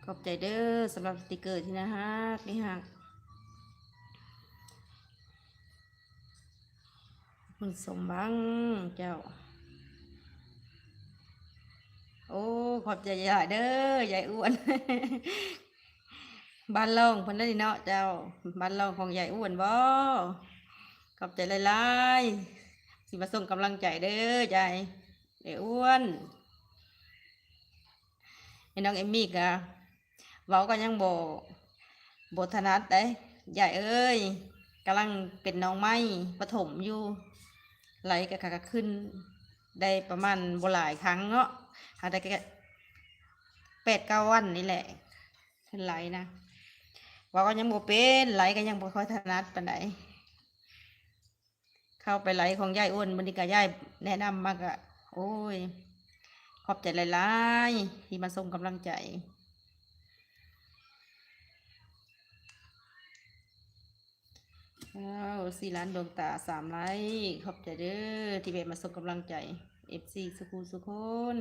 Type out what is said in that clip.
ຂອບໃຈເດີສຳລັບສະຕິກເກີທີ່ໜ້າຮັກ ທີ່ຮັກ ຄຸນສົມຫວັງເຈົ້າ. ໂອ້ ຂອບໃຈຫຼາຍເດີ ຍາຍອ້ວນ. ບ້ານລອງເພິ່ນເດ້ເນາະເຈົ້າ, ບ້ານລອງຂອງຍາຍອ້ວນບໍ? ຂອບໃຈຫຼາຍໆ ທີ່ມາສົ່ງກຳລັງໃຈເດີ ຍາຍ ເອື້ອຍອ້ວນ. ແມ່ນ້ອງເອມມີ້ກະເວົ້າກໍຍັງບໍ່ ບໍ່ຖະໜັດເດ້ ຍາຍເອີຍ, ກຳລັງເປັນນ້ອງໃໝ່ປະຖົມຢູ່, ໄຫຼກະ ກະ ກະຂຶ້ນໄດ້ປະມານບໍ່ຫຼາຍຄັ້ງເນາະ, ຫາກໄດ້ແຕ່ແປດເກົ້າວັນນີ້ແຫຼະ ຂຶ້ນໄຫຼນະ. ເວົ້າກໍຍັງບໍ່ເປັນ, ໄຫຼກໍຍັງບໍ່ຄ່ອຍຖະໜັດປານໃດ. ເຂົ້າໄປໄລຂອງຍາຍອ້ວນ, ມື້ນີ້ກໍຍາຍແນະນຳມາ ກໍ ໂອ້ຍ ຂອບໃຈຫຼາຍໆ ທີ່ມາສົ່ງກຳລັງໃຈ. ວ້າວ ສີ່ລ້ານດວງຕາ ສາມໄລ, ຂອບໃຈເດີ ທີ່ແວະມາສົ່ງກຳລັງໃຈ ເອັຟຊີ ສຸຄູ່ສຸຄົນ.